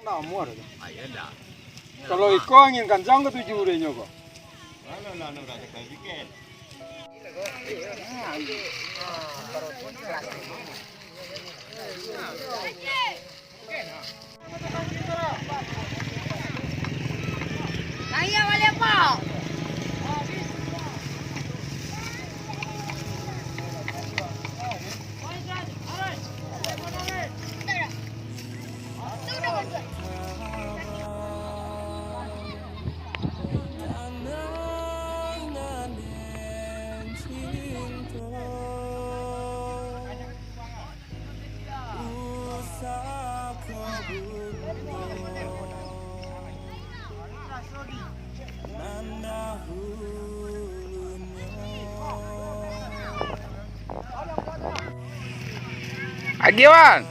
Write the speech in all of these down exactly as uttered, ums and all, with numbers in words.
Amuah dah. Kalau iko angin kancang katuju deh nyo ko. Ayo balik, Pak. Agiah, Wan.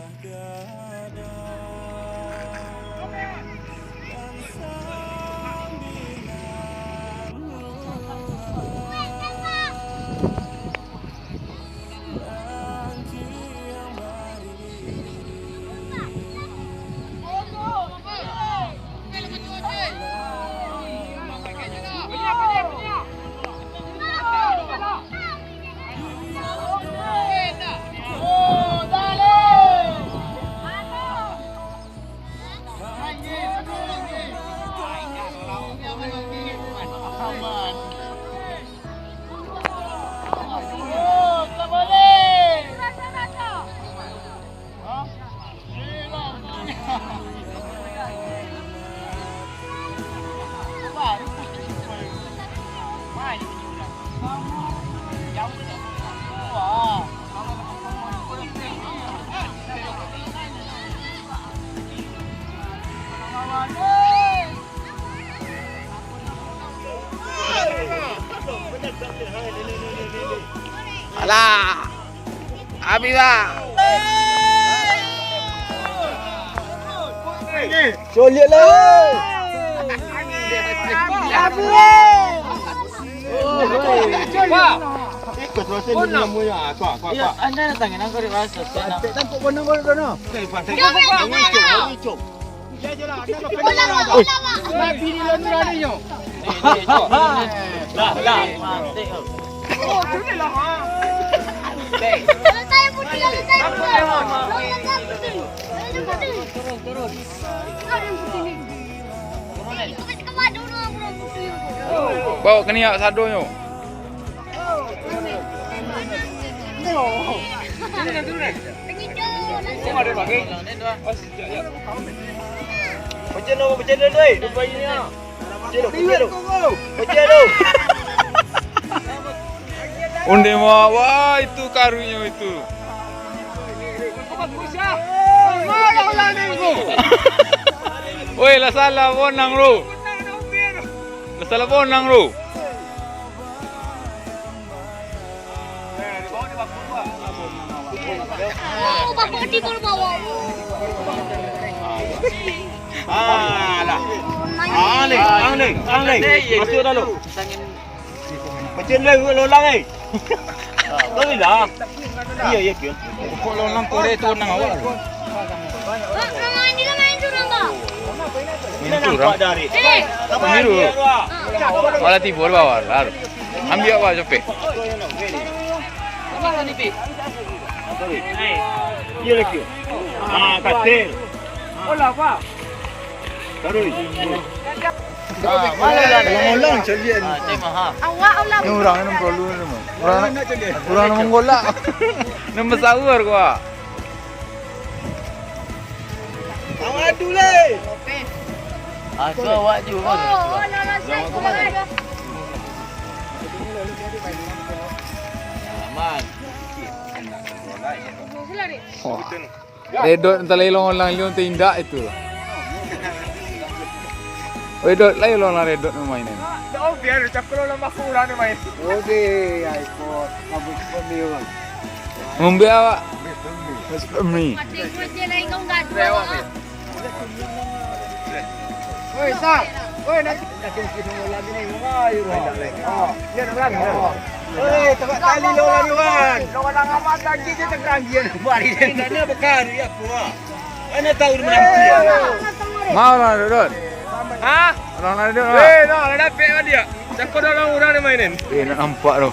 Alah. Abih, Bang. Coliak lah. Abih. Pak. Ikut rasa ni nama ya. Kuat, kuat, kuat. Anda datang, anda kau rasa. Pantai tampuk bonang kau dah, no. Pantai. Jangan, jangan. Mati di dalam nurani nyo. Lah, lah. Kalau saya putih, kalau saya putih. Kalau saya putih. Kalau saya putih. Bawa keniak sadonyo. Pecah lo, pecah lo, doi. Pecah lo, pecah lo. Pecah lo. Onde mawa itu karunyo itu. Woi, lah salah bonang lo. Lah salah bonang lo. Oh, bapak di bawah. Alah. Ang Leng, Ang Leng, Ang Leng. Masuk dalam. Pecen Leng, lolang, eh. Tahu dah. Iya, iya, Kion. Kok lolang kore tu nang awak. Bang, bang, ini lah main curang, Bang. Main curang? Eh. Biru. Malah tibo di bawah lah. Ambil apa, capek? Iya lagi. Ah, katil. Olah, Pak. Taruh. Ulang-ulang caliak ni. Awak ulang. Ni urang ni perlu ni, mah. Urang, urang nak menggolak. Ni besawar ko, ah. Awak tu leh. Ah, tu awak tu, kan? Oh, alah, alah, saya tu, alah. Aman. Wah. Redot entah lai long-long liun tu indak itu. Redot lai long-long redot main ni. Dah biar cakap long-long baku lah ni main. Oh, deh, ya, ikut. Kabut, kabut dia, bang. Ngombe awak. Masuk kami. Oi, Sa. Oi, nanti. Oi, tengok tali lo lagi, Wan. Lo orang amat lagi je tegang dia ni. Mari dia. Ini ada bekal ya, kuah. Mana tahu di mana dia? Ah, lah, duduk. Hah? Orang lain duduk, lah. Eh, nah, lah dapek kan dia. Cako dalam urang dia mainin. Eh, nak nampak tu.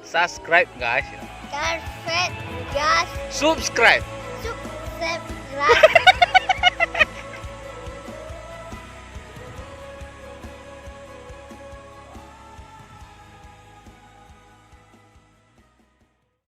Subscribe, guys. Subscribe, guys. Subscribe.